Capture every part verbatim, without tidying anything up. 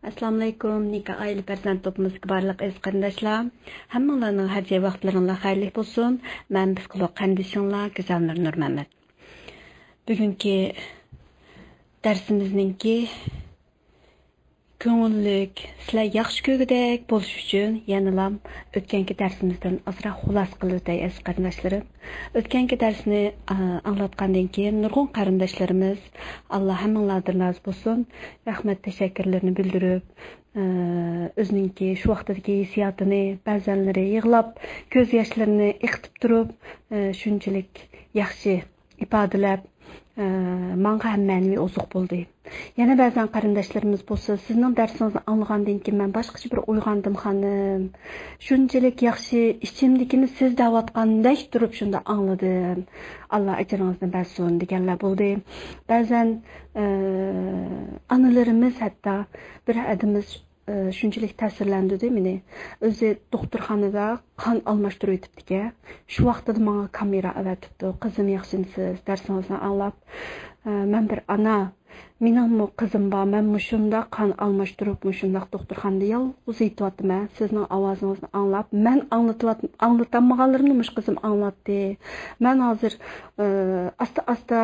ئەسسالامۇئەلەيكۇم، نىكاھ ئائىلە پەرزەنت توپىمىزدىكى بارلىق ئەزىز قېرىنداشلار. ھەممىڭلارنىڭ ھەر جاي ۋاقىتلىرىڭلار خەيرلىك بولسۇن. مەن پسىخولوگ قېرىندىشىڭلار گۈزەلنۇر نۇرمەمەت. بۈگۈنكى دەرسىمىزنىڭكى كۆڭۈللۈك، سىلەر ياخشى كۆرگۈدەك بولۇش ئۈچۈن يەنىلا ئۆتكەنكى دەرسىمىزدىن ئازراق خۇلاسە قىلىۋېتەي، ئەزىز قېرىنداشلىرىم. ئۆتكەنكى دەرسنى، ئا، ئاڭلاتقاندىن كېيىن نۇرغۇن قېرىنداشلىرىمىز، ئاللا ھەممىڭلاردىن رازى بولسۇن، رەھمەت تەشەككۈرلىرىنى بىلدۈرۈپ، ئا، ئۆزىنىڭكى شۇ ۋاقتىدىكى ھېسسىياتىنى، بەزەنلىرى يىغلاپ، كۆز ياشلىرىنى ئېقىتىپ تۇرۇپ، ئا، شۇنچىلىك ياخشى ئىپادىلەپ، ئە، ماڭا ھەم مەنىۋى ئوزۇق بولدى. يەنە بەزەن قېرىنداشلىرىمىز بولسا، سىزنىڭ دەرسىڭىزنى ئاڭلىغاندىن كېيىن مەن باشقىچە بىر ئويغاندىم، خانىم. شۇنچىلىك ياخشى، ئىچىمدىكىنى سىز دەۋاتقاندەك تۇرۇپ شۇنداق ئاڭلىدىم. ئاللا ئەجرىڭىزنى بەرسۇن، دېگەنلەر بولدى. بەزەن، ئە، ئانىلىرىمىز ھەتتا بىر ھەدىمىز ئى، شۇنچىلىك تەسىرلەندۈردى مېنى. ئۆزى دوختۇرخانىدا قان ئالماشتۇرۇۋېتىپتىكەن. شۇ ۋاقتىدا ماڭا كامېرا ئەۋەتىپتۇ. «قىزىم، ياخشىمۇسىز؟ دەرسىڭىزنى ئاڭلاپ.» ئى، مەن بىر ئانا. مېنىڭمۇ قىزىم بار. مەن مۇشۇنداق قان ئالماشتۇرۇپ، مۇشۇنداق دوختۇرخانىدا يالغۇز يېتىۋاتىمەن. سىزنىڭ ئاۋازىڭىزنى ئاڭلاپ، مەن ئاڭلىتىۋات-، ئاڭلىتالمىغانلىرىمنى مۇشۇ قىزىم ئاڭلاتتى. مەن ھازىر، ئى، ئاستا-ئاستا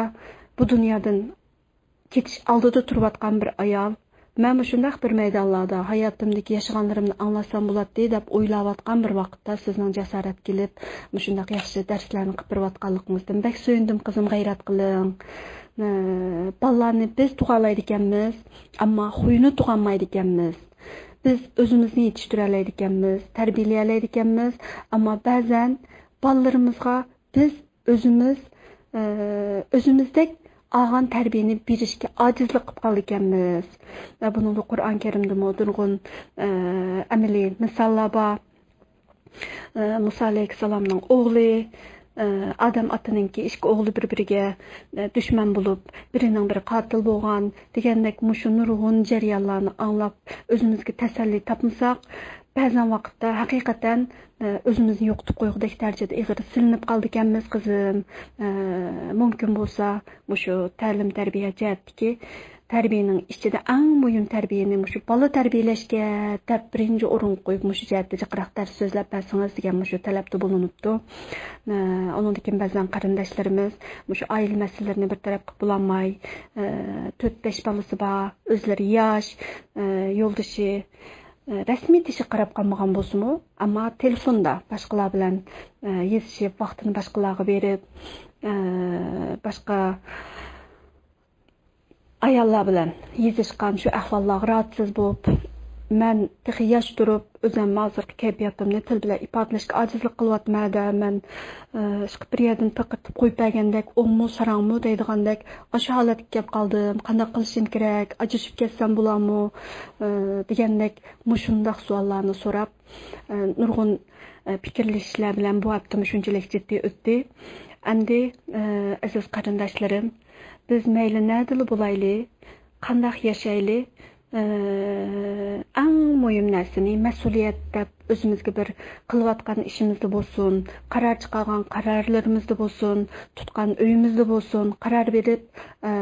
بۇ دۇنيادىن كېتىش ئالدىدا تۇرۇۋاتقان بىر ئايال، مەن مۇشۇنداق بىر مەيدانلاردا ھاياتىمدىكى ياشىغانلىرىمنى ئاڭلاتسام بولاتتى دەپ ئويلاۋاتقان بىر ۋاقىتتا سىزنىڭ جاسارەت كېلىپ، مۇشۇنداق ياخشى دەرسلەرنى قىلىپ بېرىۋاتقانلىقىڭىزدىن بەك سۆيۈندۈم، قىزىم، غەيرەت قىلىڭ. ئە، بالىلارنى بىز تۇغالايدىكەنمىز، ئەمما خۇيىنى تۇغالمايدىكەنمىز. بىز ئۆزىمىزنى يېتىشتۈرەلەيدىكەنمىز، تەربىيەلىيەلەيدىكەنمىز، ئەمما بەزەن بالىلىرىمىزغا بىز ئۆزىمىز، ئە، ئۆزىمىزدەك ئالغان تەربىيەنى بېرىشكە ئاجىزلىق قىلىپ قالىدىكەنمىز. ۋە بۇنىڭدا قۇرئان كەرىمدىمۇ نۇرغۇن، ئە، ئەمەلىي مىساللار بار. ئە، مۇسا ئەلەيھىسسالامنىڭ ئوغلى، ئە، ئادەم ئاتىنىڭكى ئىككى ئوغلى بىر-بىرىگە، ئە، دۈشمەن بولۇپ، بىرىنىڭ بىرى قاتىل بولغان دېگەندەك مۇشۇ نۇرغۇن جەريانلارنى ئاڭلاپ، ئۆزىمىزگە تەسەللى تاپمىساق، بەزەن ۋاقىتتا ھەقىقەتەن، ئە، ئۆزىمىزنى يوقىتىپ قويغۇدەك دەرىجىدە ئېغىر سېلىنىپ قالىدىكەنمىز، قىزىم. ئە، مۇمكىن بولسا، مۇشۇ تەلىم-تەربىيە جەھەتتىكى تەربىيەنىڭ ئىچىدە ئەڭ مۇھىم تەربىيەنى مۇشۇ بالا تەربىيەلەشكە دەپ بىرىنچى ئورۇنغا قويۇپ، مۇشۇ جەھەتتە جىقراق دەرس سۆزلەپ بەرسىڭىز دېگەن مۇشۇ تەلەپتە بولۇنۇپتۇ. ئە، ئۇنىڭدىن كېيىن بەزەن قېرىنداشلىرىمىز مۇشۇ ئائىلە مەسىلىلىرىنى بىر تەرەپ قىلىپ بولالماي، ئە، تۆت-بەش بالىسى بار، ئۆزلىرى ياش، ئە، يولدىشى، ئە، رەسمىي تىشى قاراپ قالمىغان بولسىمۇ، ئەمما تېلېفوندا باشقىلار بىلەن، ئە، يېزىشىپ، ۋاقتىنى باشقىلارغا بېرىپ، ئە، باشقا ئاياللار بىلەن يېزىشقان شۇ ئەھۋاللارغا راھەتسىز بولۇپ، مەن تېخى ياش تۇرۇپ، ئۆزۈم ھازىرقى كەيپىياتىمنى تىل بىلەن ئىپادىلەشكە ئاجىزلىق قىلىۋاتىمەن-دە، مەن، ئە، ئىشقىلىپ بىر يەردىن پىقىرتىپ قويۇپ بەرگەندەك، ئوڭمۇ، ساراڭمۇ دەيدىغاندەك، ئاشۇ ھالەتكە كەپ قالدىم، قانداق قىلىشىم كېرەك، ئاجرىشىپ كەتسەم بولامۇ، ئە، دېگەندەك مۇشۇنداق سوئاللارنى سوراپ، ئە، نۇرغۇن، ئە، پىكىرلىشىشلەر بىلەن بۇ ھەپتىمۇ شۇنچىلىك جىددىي ئۆتتى. ئەمدى، ئە، ئەزىز قېرىنداشلىرىم، بىز مەيلى نەدىلا بولايلى، قانداق ياشايلى، ئە، ئەڭ مۇھىم نەرسىنى مەسئۇلىيەت دەپ ئۆزىمىزگە بىر قىلىۋاتقان ئىشىمىزدا بولسۇن، قارار چىقارغان قارارلىرىمىزدا بولسۇن، تۇتقان ئۆيىمىزدە بولسۇن، قارار بېرىپ، ئە،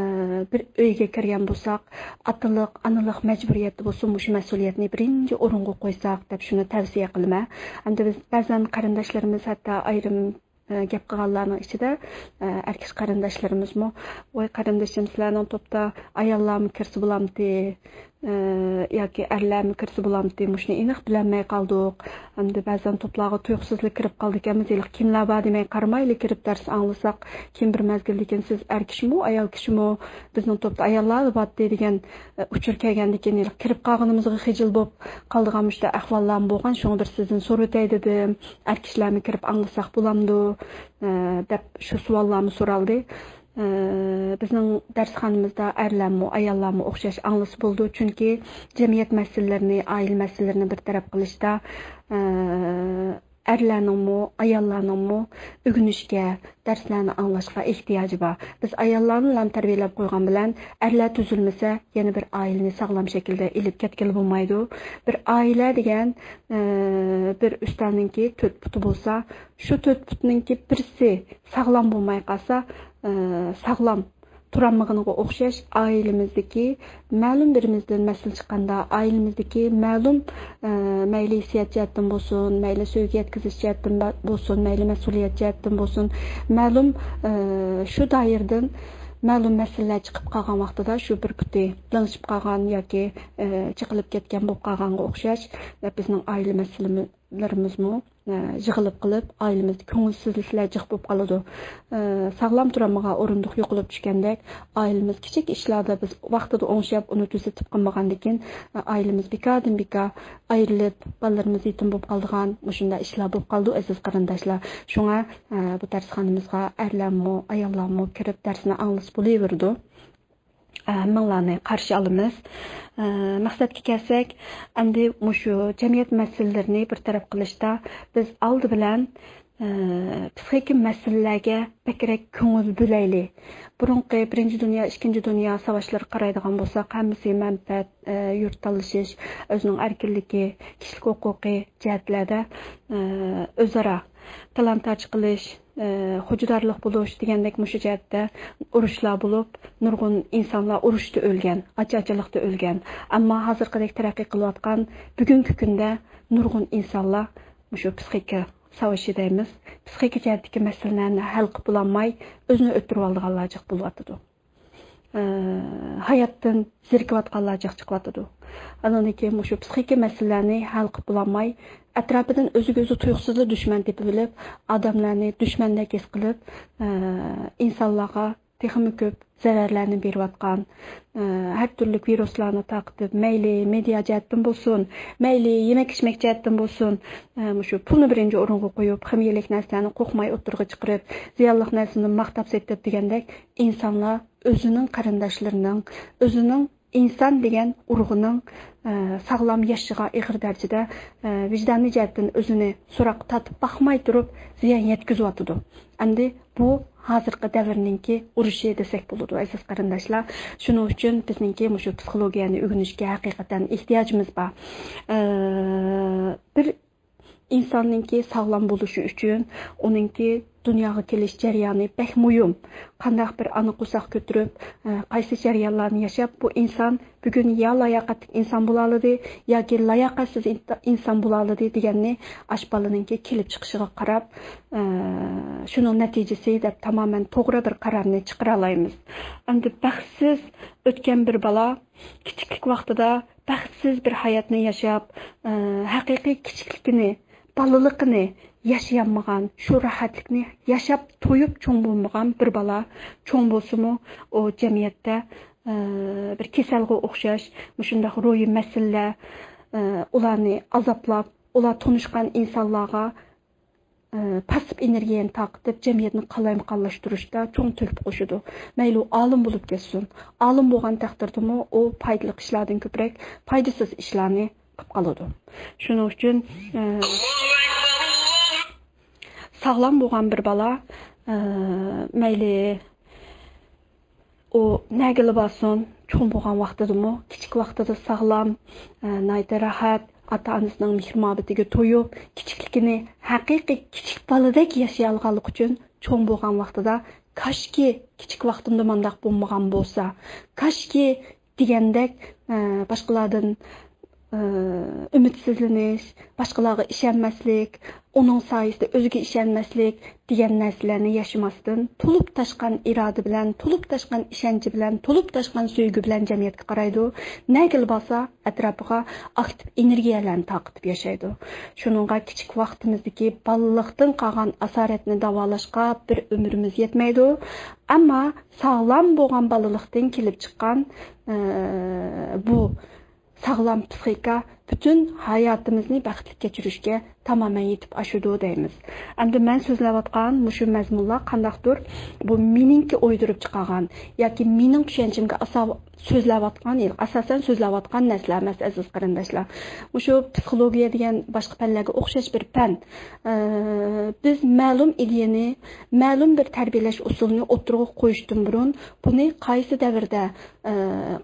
بىر ئۆيگە كىرگەن بولساق، ئاتىلىق، ئانىلىق مەجبۇرىيەتتە بولسۇن، مۇشۇ مەسئۇلىيەتنى بىرىنچى ئورۇنغا قويساق دەپ شۇنى تەۋسىيە قىلىمەن. ئەمدى بىز بەزەن قېرىنداشلىرىمىز ھەتتا ئايرىم، ئە، گەپ قىلغانلارنىڭ ئىچىدە، ئە، ئەر كىشى قېرىنداشلىرىمىزمۇ، «ۋاي قېرىندىشىم، سىلەرنىڭ توپتا ئاياللارمۇ كىرسە بولامتى؟» ئى، ياكى ئەرلەرمۇ كىرسە بولامتى؟ مۇشۇنى ئېنىق بىلەلمەي قالدۇق. ئەمدى بەزەن توپلارغا تۇيۇقسىزلا كىرىپ قالىدىكەنمىز، ھېلىقى كىملەر بار دېمەي قارىمايلى كىرىپ دەرس ئاڭلىساق، كېيىن بىر مەزگىلدىن كېيىن سىز ئەر كىشىمۇ، ئايال كىشىمۇ، بىزنىڭ توپتا ئاياللار بارتى دېگەن، ئى، ئۇچۇر كەلگەندىن كېيىن ھېلىقى كىرىپ قالغىنىمىزغا خىجىل بولۇپ قالىدىغان مۇشۇنداق ئەھۋاللارمۇ بولغان، شۇڭا بىر سىزدىن سورىۋېتەي دېدىم. ئەر كىشىلەرمۇ كىرىپ ئاڭلىساق بولامدۇ؟ ئى، دەپ شۇ سوئاللارمۇ سورالدى. ئى، بىزنىڭ دەرسخانىمىزدا ئەرلەرمۇ، ئاياللارمۇ ئوخشاش ئاڭلىسا بولىدۇ، چۈنكى جەمئىيەت مەسىلىلىرىنى، ئائىلە مەسىلىلىرىنى بىر تەرەپ قىلىشتا، ئى، ئەرلەرنىڭمۇ، ئاياللارنىڭمۇ ئۆگىنىشكە، دەرسلەرنى ئاڭلاشقا ئېھتىياجى بار. بىز ئاياللارنىلا تەربىيەلەپ قويغان بىلەن ئەرلەر تۈزۈلمىسە، يەنە بىر ئائىلىنى ساغلام شەكىلدە ئېلىپ كەتكىلى بولمايدۇ. بىر ئائىلە دېگەن، ئى، بىر ئۈستەلنىڭكى تۆت پۇتى بولسا، شۇ تۆت پۇتنىڭكى بىرسى ساغلام بولماي قالسا، ئى، ساغلام تۇرالمىغىنىغا ئوخشاش، ئائىلىمىزدىكى مەلۇم بىرىمىزدىن مەسىلە چىققاندا، ئائىلىمىزدىكى مەلۇم، ئە، مەيلى ھېسسىيات جەھەتتىن بولسۇن، مەيلى سۆيگۈ يەتكۈزۈش جەھەتتىن با-، بولسۇن، مەيلى مەسئۇلىيەت جەھەتتىن بولسۇن، مەلۇم، ئە، شۇ دائىرىدىن مەلۇم مەسىلىلەر چىقىپ قالغان ۋاقتىدا شۇ بىر پۇتى لىڭشىپ قالغان ياكى، ئە، چېقىلىپ كەتكەن بولۇپ قالغانغا ئوخشاش، بىزنىڭ ئائىلە مەسىلىمىز لىرىمىزمۇ، ئە، يىغىلىپ قېلىپ، ئائىلىمىزدە كۆڭۈلسىزلىكلەر جىق بولۇپ قالىدۇ. ئە، ساغلام تۇرالمىغان ئورۇندۇق يوقىلىپ چۈشكەندەك، ئائىلىمىز كىچىك ئىشلاردا بىز ۋاقتىدا ئوڭشاپ، ئۇنى تۈزىتىپ قىلمىغاندىكىن، ئە، ئائىلىمىز بىكاردىن بىكار ئايرىلىپ، بالىلىرىمىز يېتىم بولۇپ قالىدىغان مۇشۇنداق ئىشلار بولۇپ قالىدۇ، ئەزىز قېرىنداشلار. شۇڭا، ئە، بۇ دەرسخانىمىزغا ئەرلەرمۇ، ئاياللارمۇ كىرىپ دەرسنى ئاڭلىسا بولۇۋېرىدۇ. ھەممىڭلارنى قارشى ئالىمىز. مەقسەتكە كەلسەك، ئەمدى مۇشۇ جەمئىيەت مەسىلىلىرىنى بىر تەرەپ قىلىشتا بىز ئالدى بىلەن پسىخىكا مەسىلىلەرگە بەكرەك كۆڭۈل بۆلەيلى. بۇرۇنقى بىرىنچى دۇنيا، ئىككىنچى دۇنيا ساۋاشلىرىغا قارايدىغان بولساق، ھەممىسى مەنپەئەت، يۇرت تالىشىش، ئۆزىنىڭ ئەركىنلىكى، كىشىلىك ھوقۇقى جەھەتلەردە ئۆزئارا تالان-تارتىش قىلىش، ئى، خوجىدارلىق بولۇش دېگەندەك مۇشۇ جەھەتتە ئۇرۇشلار بولۇپ، نۇرغۇن ئىنسانلار ئۇرۇشتا ئۆلگەن، ئاچارچىلىقتا ئۆلگەن. ئەمما ھازىرقىدەك تەرەققىي قىلىۋاتقان بۈگۈنكى كۈندە نۇرغۇن ئىنسانلار مۇشۇ پسىخىكا ساۋىشى دەيمىز، پسىخىكا جەھەتتىكى مەسىلىلەرنى ھەل قىلىپ بولالماي، ئۆزىنى ئۆلتۈرۈۋالىدىغانلار جىق بولۇۋاتىدۇ. ئى، ھاياتتىن زېرىكىۋاتقانلار جىق چىقىۋاتىدۇ. ئاندىن كېيىن مۇشۇ پسىخىكا مەسىلىلەرنى ھەل قىلىپ بولالماي، ئەتراپىدىن ئۆزىگە ئۆزى تۇيۇقسىزلا دۈشمەن تېپىۋېلىپ، ئادەملەرنى دۈشمەندەك ھېس قىلىپ، ئى، ئىنسانلارغا تېخىمۇ كۆپ زەرەرلەرنى بېرىۋاتقان، ئى، ھەر تۈرلۈك ۋىرۇسلارنى تارقىتىپ، مەيلى مېدىيا جەھەتتىن بولسۇن، مەيلى يېمەك-ئىچمەك جەھەتتىن بولسۇن، ئى، مۇشۇ پۇلنى بىرىنچى ئورۇنغا قويۇپ، خىمىيەلىك نەرسىلەرنى قورقماي ئوتتۇرىغا چىقىرىپ، زىيانلىق نەرسىنى ماختاپ سېتىپ دېگەندەك، ئىنسانلار ئۆزىنىڭ قېرىنداشلىرىنىڭ، ئۆزىنىڭ ئىنسان دېگەن ئۇرۇقنىڭ، ئە، ساغلام ياشىشىغا ئېغىر دەرىجىدە، ئە، ۋىجدانىي جەھەتتىن ئۆزىنى سوراققا تارتىپ باقماي تۇرۇپ زىيان يەتكۈزۈۋاتىدۇ. ئەمدى بۇ ھازىرقى دەۋرنىڭكى ئۇرۇشى دېسەك بولىدۇ، ئەزىز قېرىنداشلار. شۇنىڭ ئۈچۈن بىزنىڭكى مۇشۇ پسىخولوگىيەنى ئۆگىنىشكە ھەقىقەتەن ئېھتىياجىمىز بار. ئە، بىر ئىنساننىڭكى ساغلام بولۇشى ئۈچۈن ئۇنىڭكى دۇنياغا كېلىش جەريانى بەك مۇھىم. قانداق بىر ئانا قورساق كۆتۈرۈپ، ئە، قايسى جەريانلارنى ياشاپ، بۇ ئىنسان بۈگۈن يا لاياقەتلىك ئىنسان بولالىدى، ياكى لاياقەتسىز ئىنت-، ئىنسان بولالىدى دېگەننى ئاش بالىنىڭكى كېلىپ چىقىشىغا قاراپ، ئە، شۇنىڭ نەتىجىسى دەپ تامامەن توغرا بىر قارارنى چىقىرالايمىز. ئەمدى بەختسىز ئۆتكەن بىر بالا كىچىكلىك ۋاقتىدا بەختسىز بىر ھاياتنى ياشاپ، ئە، ھەقىقىي كىچىكلىكىنى، بالىلىقىنى ياشىيالمىغان، شۇ راھەتلىكنى ياشاپ تويۇپ چوڭ بولمىغان بىر بالا چوڭ بولسىمۇ، ئۇ جەمئىيەتتە، ئە، بىر كېسەلگە ئوخشاش مۇشۇنداق روھىي مەسىلىلەر، ئە، ئۇلارنى ئازابلاپ، ئۇلار تونۇشقان ئىنسانلارغا ئى، پاسسىپ ئېنېرگىيەنى تارقىتىپ، جەمئىيەتنى قالايمىقانلاشتۇرۇشتا چوڭ تۆھپە قوشىدۇ. مەيلى ئۇ ئالىم بولۇپ كەتسۇن. ئالىم بولغان تەقدىردىمۇ ئۇ پايدىلىق ئىشلاردىن كۆپرەك پايدىسىز ئىشلارنى قىلىپ قالىدۇ. شۇنىڭ ئۈچۈن، ئى، ساغلام بولغان بىر بالا، ئى، مەيلى ئۇ نەگىلا بارسۇن، چوڭ بولغان ۋاقتىدىمۇ، كىچىك ۋاقتىدا ساغلام، ئە، ناھايىتى راھەت، ئاتا-ئانىسىنىڭ مېھرى-مۇھەببىتىگە تويۇپ، كىچىكلىكىنى ھەقىقىي كىچىك بالىدەك ياشىيالىغانلىقى ئۈچۈن، چوڭ بولغان ۋاقتىدا، كاشكى كىچىك ۋاقتىمدا مانداق بولمىغان بولسا، كاشكى دېگەندەك، ئە، باشقىلاردىن ئۈمىدسىزلىنىش، باشقىلارغا ئىشەنمەسلىك، ئۇنىڭ سايىسىدا ئۆزىگە ئىشەنمەسلىك دېگەن نەرسىلەرنى ياشىماستىن، تولۇپ تاشقان ئىرادە بىلەن، تولۇپ تاشقان ئىشەنچى بىلەن، تولۇپ تاشقان سۆيگۈ بىلەن جەمئىيەتكە قارايدۇ. نەگىلا بارسا، ئەتراپىغا ئاكتىپ ئېنېرگىيەلەرنى تارقىتىپ ياشايدۇ. شۇنىڭغا كىچىك ۋاقتىمىزدىكى بالىلىقتىن قالغان ئاسارەتنى داۋالاشقا بىر ئۆمرىمىز يەتمەيدۇ. ئەمما ساغلام بولغان بالىلىقتىن كېلىپ چىققان، ئە، بۇ ساغلام پسىخىكا پۈتۈن ھاياتىمىزنى بەختلىك كەچۈرۈشكە تامامەن يېتىپ ئاشىدۇ دەيمىز. ئەمدى مەن سۆزلەۋاتقان مۇشۇ مەزمۇنلار قانداقتۇر، بۇ مېنىڭكى ئويدۇرۇپ چىقارغان ياكى مېنىڭ چۈشەنچەمگە ئاسا-، سۆزلەۋاتقان، ئاساسەن سۆزلەۋاتقان نەرسىلەر ئەمەس، ئەزىز قېرىنداشلار. مۇشۇ پسىخولوگىيە دېگەن باشقا پەنلەرگە ئوخشاش بىر پەن. ئە، بىز مەلۇم ئىدىيەنى، مەلۇم بىر تەربىيەلەش ئۇسۇلىنى ئوتتۇرىغا قويۇشتىن بۇرۇن، بۇنى قايسى دەۋردە، ئە،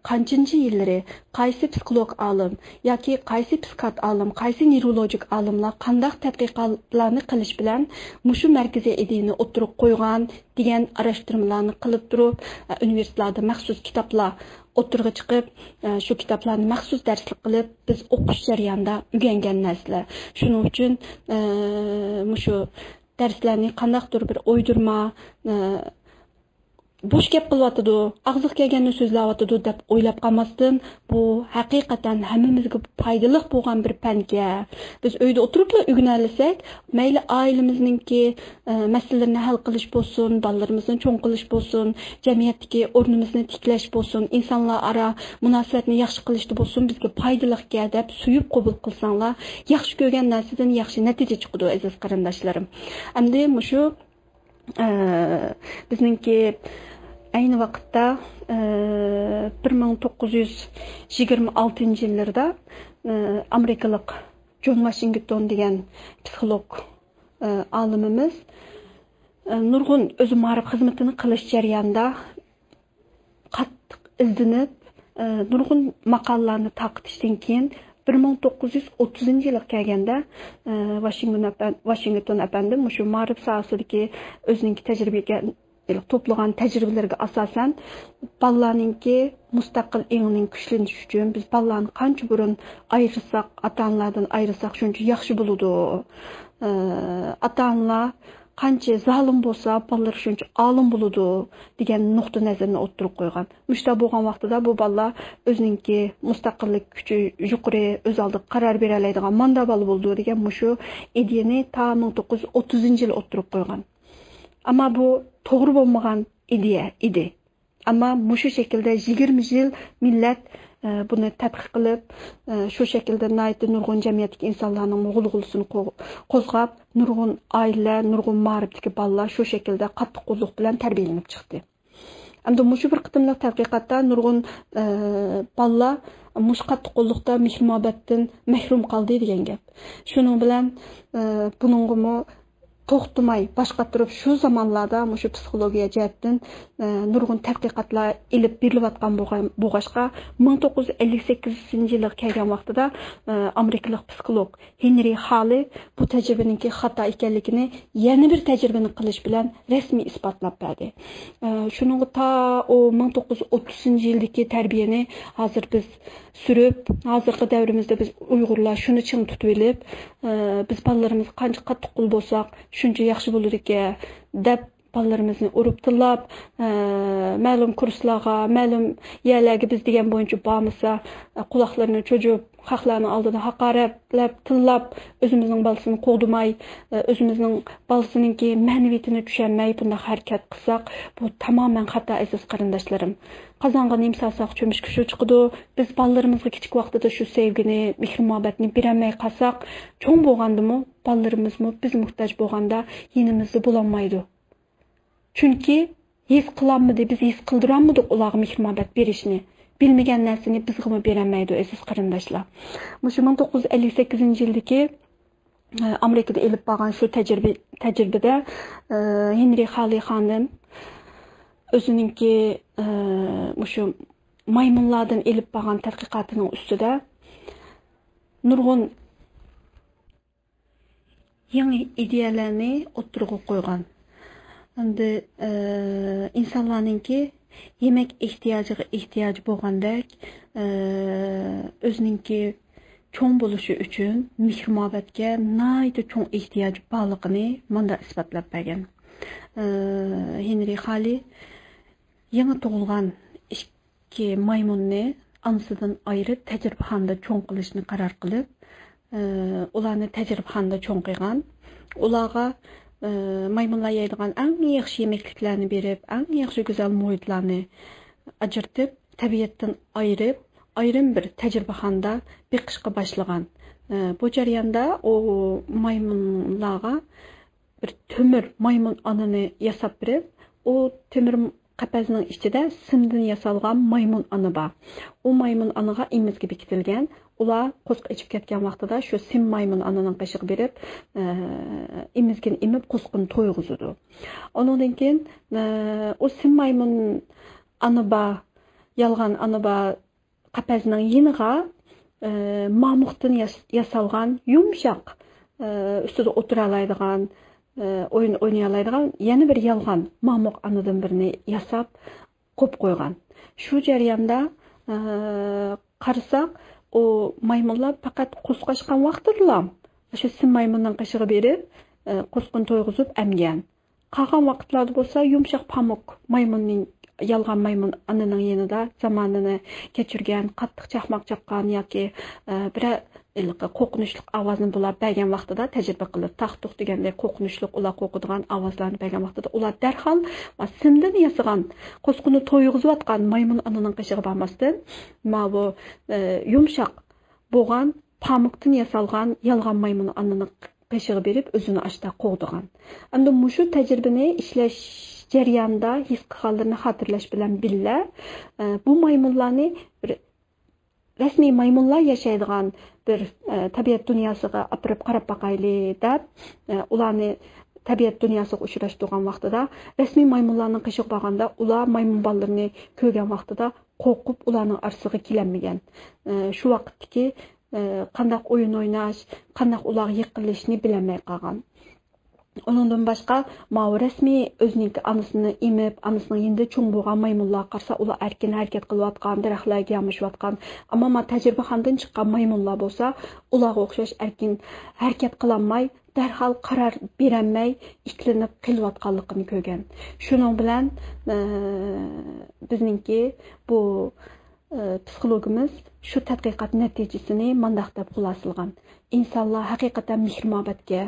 قانچىنچى يىللىرى، قايسى پسىخولوگ ئالىم ياكى قايسى پسىخىياتر ئالىم، قايسى نېرۋولوگىك ئالىملار قانداق تەتقىقاتلارنى قىلىش بىلەن مۇشۇ مەركىزىي ئىدىيەنى ئوتتۇرىغا قويغان دېگەن ئاراشتۇرمىلارنى قىلىپ تۇرۇپ، ئۇنىۋېرسىتېتلاردا مەخسۇس كىتابلار ئوتتۇرىغا چىقىپ، شۇ كىتابلارنى مەخسۇس دەرسلىك قىلىپ، بىز ئوقۇش جەريانىدا ئۆگەنگەن نەرسىلەر. شۇنىڭ ئۈچۈن مۇشۇ دەرسلەرنى قانداقتۇر بىر ئويدۇرما، بوش گەپ قىلىۋاتىدۇ، ئاغزىغا كەلگەننى سۆزلەۋاتىدۇ دەپ ئويلاپ قالماستىن، بۇ ھەقىقەتەن ھەممىمىزگە پايدىلىق بولغان بىر پەنكەن. بىز ئۆيدە ئولتۇرۇپلا ئۆگىنەلىسەك، مەيلى ئائىلىمىزنىڭكى، ئە، مەسىلىلىرىنى ھەل قىلىش بولسۇن، بالىلىرىمىزنى چوڭ قىلىش بولسۇن، جەمئىيەتتىكى ئورنىمىزنى تىكلەش بولسۇن، ئىنسانلار ئارا مۇناسىۋەتنى ياخشى قىلىشتا بولسۇن، بىزگە پايدىلىقكەن دەپ سۆيۈپ قوبۇل قىلساڭلار، ياخشى كۆرگەن نەرسىدىن ياخشى نەتىجە چىقىدۇ، ئەزىز قېرىنداشلىرىم. ئەمدى مۇشۇ ئە، بىزنىڭكى ئەينى ۋاقىتتا، ئە، بىر مىڭ توققۇز يۈز يىگىرمە ئالتىنچى يىللىرىدا، ئە، ئامېرىكىلىق جون ۋاشىنگتون دېگەن پسىخولوگ، ئە، ئالىمىمىز، ئە، نۇرغۇن ئۆزى مائارىپ خىزمىتىنى قىلىش جەريانىدا قاتتىق ئىزدىنىپ، ئە، نۇرغۇن ماقالىلارنى تارقىتىشتىن كېيىن، بىر مىڭ توققۇز يۈز ئوتتۇزىنچى يىلغا كەلگەندە، ئە، ۋاشىنگتون ئەپەن-، ۋاشىنگتون ئەپەندى مۇشۇ مائارىپ ساھەسىدىكى ئۆزىنىڭكى تەجرىبىگە، توپلىغان تەجرىبىلىرىگە ئاساسەن، بالىلارنىڭكى مۇستەقىل ئېڭىنىڭ كۈچلىنىشى ئۈچۈن بىز بالىلارنى قانچە بۇرۇن ئايرىساق، ئاتا-ئانىلاردىن ئايرىساق، شۇنچە ياخشى بولىدۇ. ئە، ئاتا-ئانىلار قانچە زالىم بولسا، بالىلىرى شۇنچە ئالىم بولىدۇ، دېگەن نۇقتا نەزەرنى ئوتتۇرىغا قويغان. مۇشۇنداق بولغان ۋاقتىدا بۇ بالىلار ئۆزىنىڭكى مۇستەقىللىك كۈچى يۇقىرى، ئۆز ئالدىغا قارار بېرەلەيدىغان ماندا بالا بولىدۇ، دېگەن مۇشۇ ئىدىيەنى تا مىڭ توققۇز يۈز ئوتتۇزىنچى يىلى ئوتتۇرىغا قويغان. ئەمما بۇ توغرا بولمىغان ئىدىيە ئىدى. ئەمما مۇشۇ شەكىلدە يىگىرمە يىل مىللەت، ئە، بۇنى تەتقىق قىلىپ، ئە، شۇ شەكىلدە ناھايىتى نۇرغۇن جەمئىيەتتىكى ئىنسانلارنىڭ غۇلغۇلىسىنى قو-، قوزغاپ، نۇرغۇن ئائىلىلەر، نۇرغۇن مائارىپتىكى بالىلار شۇ شەكىلدە قاتتىق قوللۇق بىلەن تەربىيەلىنىپ چىقتى. ئەمدى مۇشۇ بىر قېتىملىق تەتقىقاتتا نۇرغۇن، ئە، بالىلار مۇشۇ قاتتىق قوللۇقتا مېھىر-مۇھەببەتتىن مەھرۇم قالدى دېگەن گەپ. شۇنىڭ بىلەن، ئە، بۇنىڭغىمۇ توختىماي باش قاتۇرۇپ، شۇ زامانلاردا مۇشۇ پسىخولوگىيە جەھەتتىن، ئە، نۇرغۇن تەتقىقاتلار ئېلىپ بېرىلىۋاتقان بولغان، بولغاچقا، مىڭ توققۇز يۈز ئەللىك سەككىزىنچى يىلغا كەلگەن ۋاقتىدا، ئە، ئامېرىكىلىق پسىخولوگ ھېنرى خالى بۇ تەجرىبىنىڭكى خاتا ئىكەنلىكىنى يەنە بىر تەجرىبىنى قىلىش بىلەن رەسمىي ئىسپاتلاپ بەردى. ئە، شۇنىڭغا تا ئۇ مىڭ توققۇز يۈز ئوتتۇزىنچى يىلدىكى تەربىيەنى ھازىر بىز سۈرۈپ، ھازىرقى دەۋرىمىزدە بىز ئۇيغۇرلار شۇنى چىڭ تۇتۇۋېلىپ، ئە، بىز بالىلىرىمىزغا قانچە قاتتىق قول بولساق، شۇنچە ياخشى بولىدىكەن، دەپ بالىلىرىمىزنى ئۇرۇپ تىللاپ، ئە، مەلۇم كۇرسلارغا، مەلۇم يەرلەرگە بىز دېگەن بويىچە بارمىسا، ئە، قۇلاقلىرىنى چوجۇپ، خەقلەرنىڭ ئالدىدا ھاقارەتلەپ، تىللاپ، ئۆزىمىزنىڭ بالىسىنى قوغدىماي، ئۆزىمىزنىڭ بالىسىنىڭكى مەنىۋىيىتىنى چۈشەنمەي بۇنداق ھەرىكەت قىلساق، بۇ تامامەن خاتا، ئەزىز قېرىنداشلىرىم. قازانغا نېمە سالساق، چۆمۈچكە شۇ چىقىدۇ. بىز بالىلىرىمىزغا كىچىك ۋاقتىدا شۇ سەۋگىنى، مېھىر-مۇھەببەتنى بېرەلمەي قالساق، چوڭ بولغاندىمۇ بالىلىرىمىزمۇ بىز موھتاج بولغاندا يېنىمىزدا بولالمايدۇ. چۈنكى ھېس قىلالمىدى، بىز ھېس قىلدۇرالمىدۇق ئۇلارغا مېھىر-مۇھەببەت بېرىشنى. بىلمىگەن نەرسىنى بىزغىمۇ بېرەلمەيدۇ، ئەزىز قېرىنداشلار. مۇشۇ مىڭ توققۇز يۈز ئەللىك سەككىزىنچى يىلدىكى، ئە، ئامېرىكىدا ئېلىپ بارغان شۇ تەجرىبە، تەجرىبىدە، ئە، ھېنرى خالى خانىم ئۆزىنىڭكى، ئە، مۇشۇ مايمۇنلاردىن ئېلىپ بارغان تەتقىقاتىنىڭ ئۈستىدە نۇرغۇن يېڭى ئىدىيەلەرنى ئوتتۇرىغا قويغان. ئەمدى، ئە، ئىنسانلارنىڭكى يېمەك ئېھتىياجىغا ئېھتىياجى بولغاندەك، ئە، ئۆزىنىڭكى چوڭ بولۇشى ئۈچۈن مېھىر-مۇھەببەتكە ناھايىتى چوڭ ئېھتىياج بارلىقىنى مۇنداق ئىسپاتلاپ بەرگەن. ئە، ھېنرى خالى يېڭى تۇغۇلغان ئىككى مايمۇننى ئانىسىدىن ئايرىپ، تەجرىبىخانىدا چوڭ قىلىشنى قارار قىلىپ، ئى، ئۇلارنى تەجرىبىخانىدا چوڭ قىلغان. ئۇلارغا، ئى، مايمۇنلار يەيدىغان ئەڭ ياخشى يېمەكلىكلەرنى بېرىپ، ئەڭ ياخشى گۈزەل مۇھىتلارنى ئاجرىتىپ، تەبىئەتتىن ئايرىپ، ئايرىم بىر تەجرىبىخانىدا بېقىشقا باشلىغان. ئى، بۇ جەرياندا ئۇ مايمۇنلارغا بىر تۆمۈر مايمۇن ئانىنى ياساپ بېرىپ، ئۇ تۆمۈر قەپەسنىڭ ئىچىدە سىمدىن ياسالغان مايمۇن ئانا بار. ئۇ مايمۇن ئانىغا ئېمىزگە بېكىتىلگەن. ئۇلار قورسىقى ئېچىپ كەتكەن ۋاقتىدا شۇ سىم مايمۇن ئانىنىڭ قېشىغا بېرىپ، ئە، ئېمىزگىنى ئېمىپ، قورسىقىنى تويغۇزىدۇ. ئۇنىڭدىن كېيىن، ئە، ئۇ سىم مايمۇن ئانا بار، يالغان ئانا بار قەپەسنىڭ يېنىغا ئە، مامۇقتىن ياس-، ياسالغان يۇمشاق، ئە، ئۈستىدە ئولتۇرالايدىغان، ئە، ئويۇن ئوينىيالايدىغان يەنە بىر يالغان مامۇق ئانىدىن بىرنى ياساپ قويۇپ قويغان. شۇ جەرياندا، ئە، قارىساق، ئۇ مايمۇنلار پەقەت قورسىقى ئاچقان ۋاقتىدىلا شۇ سىم مايمۇننىڭ قېشىغا بېرىپ، ئە، قورسىقىنى تويغۇزۇپ ئەمگەن. قالغان ۋاقىتلاردا بولسا يۇمشاق پامۇق مايمۇننىڭ، يالغان مايمۇن ئانىنىڭ يېنىدا زامانىنى كەچۈرگەن، قاتتىق چاقماق چاققان ياكى، ئە، بىرەر ھېلىقى قورقۇنچلۇق ئاۋازنى بۇلار بەرگەن ۋاقتىدا تەجرىبە قىلىپ، تاق-تۇق دېگەندەك قورقۇنچلۇق ئۇلار قورقىدىغان ئاۋازلارنى بەرگەن ۋاقتىدا ئۇلار دەرھال سىمدىن ياسىغان، قورسىقىنى تويغۇزۇۋاتقان مايمۇن ئانىنىڭ قېشىغا بارماستىن، ماۋۇ، ئە، يۇمشاق بولغان پامۇكتىن ياسالغان يالغان مايمۇن ئانىنىڭ قېشىغا بېرىپ، ئۆزىنى ئاشتا قوغدىغان. ئەمدى مۇشۇ تەجرىبىنى ئىشلەش جەريانىدا ھېس قىلغانلىرىنى خاتىرىلەش بىلەن بىللە، ئە، بۇ مايمۇنلارنى بىر رەسمىي مايمۇنلار ياشايدىغان بىر، ئە، تەبىئەت دۇنياسىغا ئاپىرىپ قاراپ باقايلى دەپ، ئە، ئۇلارنى تەبىئەت دۇنياسىغا ئۇچراشتۇرغان ۋاقتىدا، رەسمىي مايمۇنلارنىڭ قېشىغا بارغاندا، ئۇلار مايمۇن بالىلىرىنى كۆرگەن ۋاقتىدا قورقۇپ، ئۇلارنىڭ ئارىسىغا كېلەلمىگەن. ئە، شۇ ۋاقىتتىكى، ئە، قانداق ئويۇن ئويناش، قانداق ئۇلارغا يېقىنلىشىشنى بىلەلمەي قالغان. ئۇنىڭدىن باشقا، ماۋۇ رەسمىي ئۆزىنىڭكى ئانىسىنى ئېمىپ، ئانىسىنىڭ يېنىدا چوڭ بولغان مايمۇنلارغا قارىسا، ئۇلار ئەركىن ھەرىكەت قىلىۋاتقان، دەرەخلەرگە يامىشىۋاتقان. ئەمما ما تەجرىبىخانىدىن چىققان مايمۇنلار بولسا، ئۇلارغا ئوخشاش ئەركىن ھەرىكەت قىلالماي، دەرھال قارار بېرەلمەي، ئىككىلىنىپ قېلىۋاتقانلىقىنى كۆرگەن. شۇنىڭ بىلەن، ئە، بىزنىڭكى بۇ، ئە، پسىخولوگىمىز شۇ تەتقىقات نەتىجىسىنى مانداق دەپ خۇلاسىلىغان: ئىنسانلار ھەقىقەتەن مېھىر-مۇھەببەتكە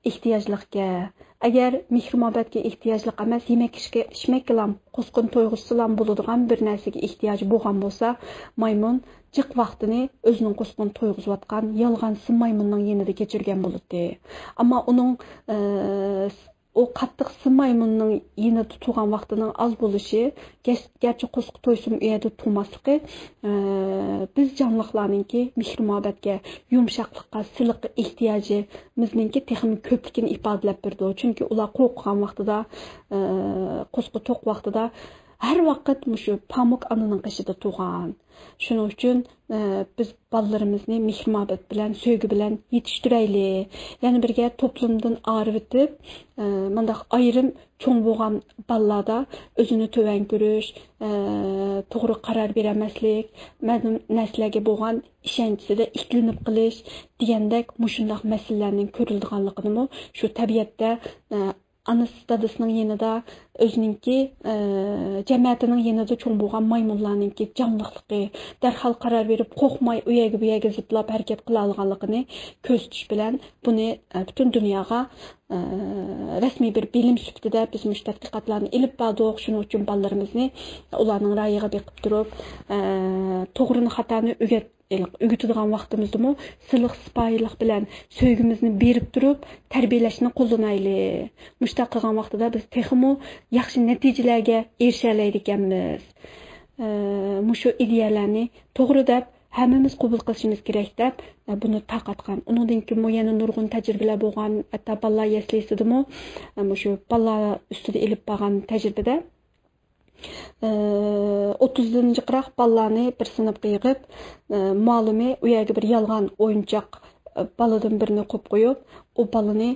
ئېھتىياجلىقكەن. ئەگەر مېھىر-مۇھەببەتكە ئېھتىياجلىق ئەمەس، يېمەك-ئىچكە-، ئىچمەككىلام، قورسىقىنى تويغۇزسىلام بولىدىغان بىر نەرسىگە ئېھتىياجى بولغان بولسا، مايمۇن جىق ۋاقتىنى ئۆزىنىڭ قورسىقىنى تويغۇزۇۋاتقان يالغان سىم مايمۇننىڭ يېنىدا كەچۈرگەن بولاتتى. ئەمما ئۇنىڭ، ئە، ئۇ قاتتىق سىم مايمۇننىڭ يېنىدا تۇرغان ۋاقتىنىڭ ئاز بولۇشى، گەر-، گەرچە قورسىقى تويسىمۇ ئۇ يەردە تۇرماسلىقى، ئە، بىز جانلىقلارنىڭكى مېھىر-مۇھەببەتكە، يۇمشاقلىققا، سىلىققا ئېھتىياجىمىزنىڭكى تېخىمۇ كۆپلۈكىنى ئىپادىلەپ بېرىدۇ. چۈنكى ئۇلار قورققان ۋاقتىدا، ئە، قورسىقى توق ۋاقتىدا ھەر ۋاقىت مۇشۇ پامۇك ئانىنىڭ قېشىدا تۇرغان. شۇنىڭ ئۈچۈن، ئە، بىز بالىلىرىمىزنى مېھىر-مۇھەببەت بىلەن، سۆيگۈ بىلەن يېتىشتۈرەيلى. يەنە بىرگە توپلۇمدىن ئايرىۋېتىپ، ئە، مۇنداق ئايرىم چوڭ بولغان بالىلاردا ئۆزىنى تۆۋەن كۆرۈش، ئە، توغرا قارار بېرەلمەسلىك، مەلۇم نەرسىلەرگە بولغان ئىشەنچىسىدە ئىككىلىنىپ قېلىش دېگەندەك مۇشۇنداق مەسىلىلەرنىڭ كۆرۈلىدىغانلىقىنىمۇ شۇ تەبىئەتتە، ئە، ئانىسى دادىسىنىڭ يېنىدا ئۆزىنىڭكى، ئە، جەمەتىنىڭ يېنىدا چوڭ بولغان مايمۇنلارنىڭكى جانلىقلىقى، دەرھال قارار بېرىپ قورقماي ئۇ يەرگە بۇ يەرگە زىپلاپ ھەرىكەت قىلالىغانلىقىنى كۆرسىتىش بىلەن بۇنى، ئە، پۈتۈن دۇنياغا، ئە، رەسمىي بىر بىلىم سۈپىتىدە بىز مۇشۇ تەتقىقاتلارنى ئېلىپ باردۇق. شۇنىڭ ئۈچۈن بالىلىرىمىزنى ئۇلارنىڭ رايىغا بېقىپ تۇرۇپ، ئە، توغرىنى خاتانى ئۆگەت-، ئۆگىتىدىغان ۋاقتىمىزدىمۇ سىلىق سىپايىلىق بىلەن سۆيگۈمىزنى بېرىپ تۇرۇپ تەربىيەلەشنى قوللىنايلى. مۇشۇنداق قىلغان ۋاقتىدا بىز تېخىمۇ ياخشى نەتىجىلەرگە ئېرىشەلەيدىكەنمىز. ئە، مۇشۇ ئىدىيەلەرنى توغرا دەپ ھەممىمىز قوبۇل قىلىشىمىز كېرەك دەپ، ئە، بۇنى تارقاتقان. ئۇنىڭدىن كېيىنمۇ يەنە نۇرغۇن تەجرىبىلەر بولغان، ھەتتا بالىلار يەسلىسىدىمۇ، ئە، مۇشۇ بالىلار ئۈستىدە ئېلىپ بارغان تەجرىبىدە، ئە، ئوتتۇزدىن جىقراق بالىلارنى بىر سىنىپقا يىغىپ، ئە، مۇئەللىمى ئۇ يەرگە بىر يالغان ئويۇنچۇق، ئە، بالىدىن بىرنى قويۇپ قويۇپ، ئۇ بالىنى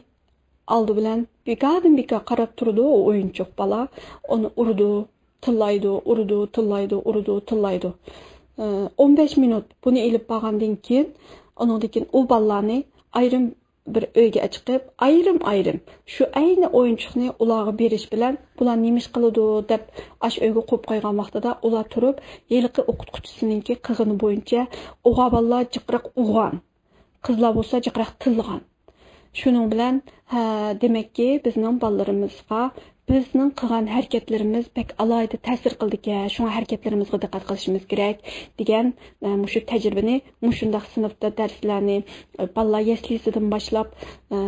ئالدى بىلەن بىكاردىن بىكار قاراپ تۇرىدۇ، ئۇ ئويۇنچۇق بالا. ئۇنى ئۇرىدۇ، تىللايدۇ، ئۇرىدۇ، تىللايدۇ، ئۇرىدۇ، تىللايدۇ. ئە، ئون بەش مىنۇت بۇنى ئېلىپ بارغاندىن كېيىن، ئۇنىڭدىن كېيىن ئۇ بالىلارنى ئايرىم بىر ئۆيگە ئەچىقىپ، ئايرىم-ئايرىم شۇ ئەينى ئويۇنچۇقنى ئۇلارغا بېرىش بىلەن، بۇلار نېمە ئىش قىلىدۇ دەپ ئاشۇ ئۆيگە قويۇپ قويغان ۋاقتىدا، ئۇلار تۇرۇپ، ھېلىقى ئوقۇتقۇچىسىنىڭكى قىلغىنى بويىچە ئوغۇل بالىلار جىقراق ئۇرغان، قىزلار بولسا جىقراق تىللىغان. شۇنىڭ بىلەن، ھە، دېمەككى، بىزنىڭ بالىلىرىمىزغا بىزنىڭ قىلغان ھەرىكەتلىرىمىز بەك ئالاھىدە تەسىر قىلىدىكەن، شۇڭا ھەرىكەتلىرىمىزگە دىققەت قىلىشىمىز كېرەك، دېگەن، ئە، مۇشۇ تەجرىبىنى مۇشۇنداق سىنىپتا دەرسلەرنى، ئە، بالىلار يەسلىسىدىن باشلاپ، ئە،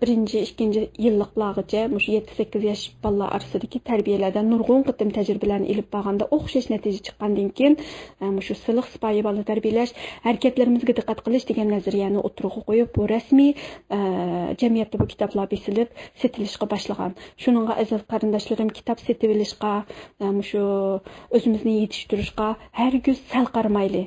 بىرىنچى، ئىككىنچى يىللىقلارغىچە مۇشۇ يەتتە، سەككىز ياش بالىلار ئارىسىدىكى تەربىيەلەردە نۇرغۇن قېتىم تەجرىبىلەرنى ئېلىپ بارغاندا ئوخشاش نەتىجە چىققاندىن كېيىن، ئە، مۇشۇ سىلىق سىپايى بالا تەربىيەلەش، ھەرىكەتلىرىمىزگە دىققەت قىلىش دېگەن نەزەرىيەنى ئوتتۇرىغا قويۇپ، بۇ رەسمىي، ئە، جەمئىيەتتە بۇ كىتابلار بېسىلىپ سېتىلىشقا باشلىغان. شۇنىڭغا ئەزىز قېرىنداشلىرىم، كىتاب سېتىۋېلىشقا، ئە، مۇشۇ ئۆزىمىزنى يېتىشتۈرۈشقا ھەرگىز سەل قارىمايلى.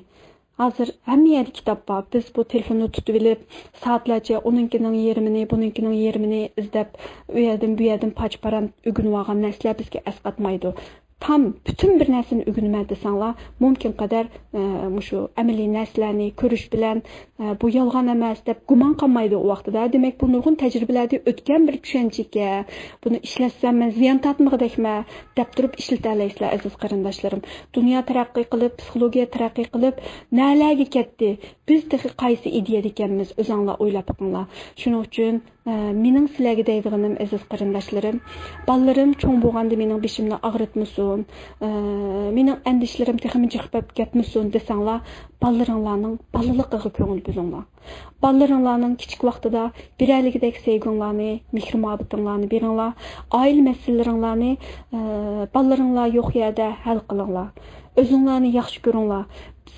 ھازىر ھەممە يەردە كىتاب بار. بىز بۇ تېلېفوننى تۇتۇۋېلىپ، سائەتلەرچە ئۇنىڭكىنىڭ يېرىمىنى، بۇنىڭكىنىڭ يېرىمىنى ئىزدەپ، ئۇ يەردىن، بۇ يەردىن پارچە-پاران ئۆگىنىۋالغان نەرسىلەر بىزگە ئەسقاتمايدۇ. تام پۈتۈن بىر نەرسىنى ئۆگىنىمەن دېسەڭلار، مۇمكىن قەدەر، ئە، مۇشۇ ئەمەلىي نەرسىلەرنى كۆرۈش بىلەن، ئە، بۇ يالغان ئەمەس دەپ گۇمان قالمايدۇ ئۇ ۋاقتىدا. دېمەك، بۇ نۇرغۇن تەجرىبىلەردىن ئۆتكەن بىر چۈشەنچىكەن. بۇنى ئىشلەتسەم مەن زىيان تارتمىغۇدەكمەن دەپ تۇرۇپ ئىشلىتەلەيسىلەر، ئەزىز قېرىنداشلىرىم. دۇنيا تەرەققىي قىلىپ، پسىخولوگىيە تەرەققىي قىلىپ، نەلەرگە كەتتى؟ بىز تېخى قايسى ئىدىيەدە ئىكەنمىز؟ ئۆزەڭلار ئويلاپ بېقىڭلار. شۇنىڭ ئۈچۈن، ئە، مېنىڭ سىلەرگە دەيدىغىنىم، ئەزىز قېرىنداشلىرىم، بالىلىرىم چوڭ بولغاندا مېنىڭ بېشىمنى ئاغرىتمىسۇن، ئە، مېنىڭ ئەندىشىلىرىم تېخىمۇ جىق بولۇپ كەتمىسۇن دېسەڭلار، بالىلىرىڭلارنىڭ بالىلىقىغا كۆڭۈل بۆلۈڭلار. بالىلىرىڭلارنىڭ كىچىك ۋاقتىدا بىرەرلىكىدەك سۆيگۈڭلارنى، مېھرى-مۇھەببىتىڭلارنى بېرىڭلار. ئائىلە مەسىلىلىرىڭلارنى، ئە، بالىلىرىڭلار يوق يەردە ھەل قىلىڭلار. ئۆزۈڭلارنى ياخشى كۆرۈڭلار.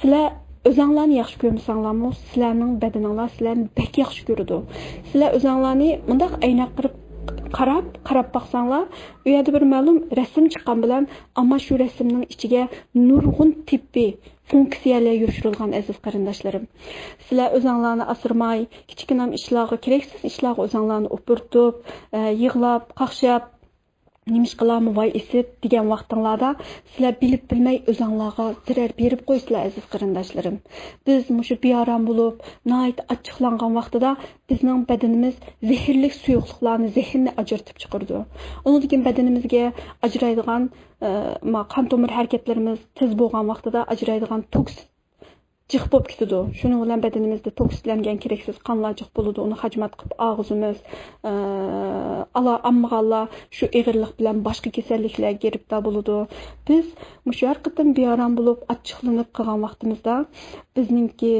سىلەر ئۆزەڭلارنى ياخشى كۆرمىسەڭلارمۇ، سىلەرنىڭ بەدىنىڭلار سىلەرنى بەك ياخشى كۆرىدۇ. سىلەر ئۆزەڭلارنى مۇنداق ئەينەك قىلىپ قاراپ، قاراپ باقساڭلار، ئۇ يەردە بىر مەلۇم رەسىم چىققان بىلەن، ئەمما شۇ رەسىمنىڭ ئىچىگە نۇرغۇن تېببىي فۇنكسىيەلەر يوشۇرۇلغان، ئەزىز قېرىنداشلىرىم. سىلەر ئۆزەڭلارنى ئاسرىماي، كىچىككىنە ئىشلارغا، كېرەكسىز ئىشلارغا ئۆزەڭلارنى ئۇپرىتىپ، ئە، يىغلاپ، قاقشاپ، نېمىشقىلامۇ ۋاي ئېسىپ دېگەن ۋاقتىڭلاردا، سىلەر بىلىپ بىلمەي ئۆزەڭلارغا زەرەر بېرىپ قويىسىلەر، ئەزىز قېرىنداشلىرىم. بىز مۇشۇ بىئارام بولۇپ، ناھايىتى ئاچچىقلانغان ۋاقتىدا بىزنىڭ بەدىنىمىز زەھەرلىك سۇيۇقلۇقلارنى، زەھەرنى ئاجرىتىپ چىقىرىدۇ. ئۇنىڭدىن كېيىن بەدىنىمىزگە ئاجرايدىغان، ئە، ما-، قان تومۇر ھەرىكەتلىرىمىز تېز بولغان ۋاقتىدا ئاجرايدىغان توكسىن جىق بولۇپ كېتىدۇ. شۇنىڭ بىلەن بەدىنىمىزدە توكسىكلەنگەن كېرەكسىز قانلار جىق بولىدۇ. ئۇنى خاجمات قىلىپ ئاغزىمىز، ئى، ئالا ئاممىغانلار شۇ ئېغىرلىق بىلەن باشقا كېسەللىكلەرگە گىرىپتار بولىدۇ. بىز مۇشۇ ھەر قېتىم بىئارام بولۇپ، ئاچچىقلىنىپ قالغان ۋاقتىمىزدا بىزنىڭكى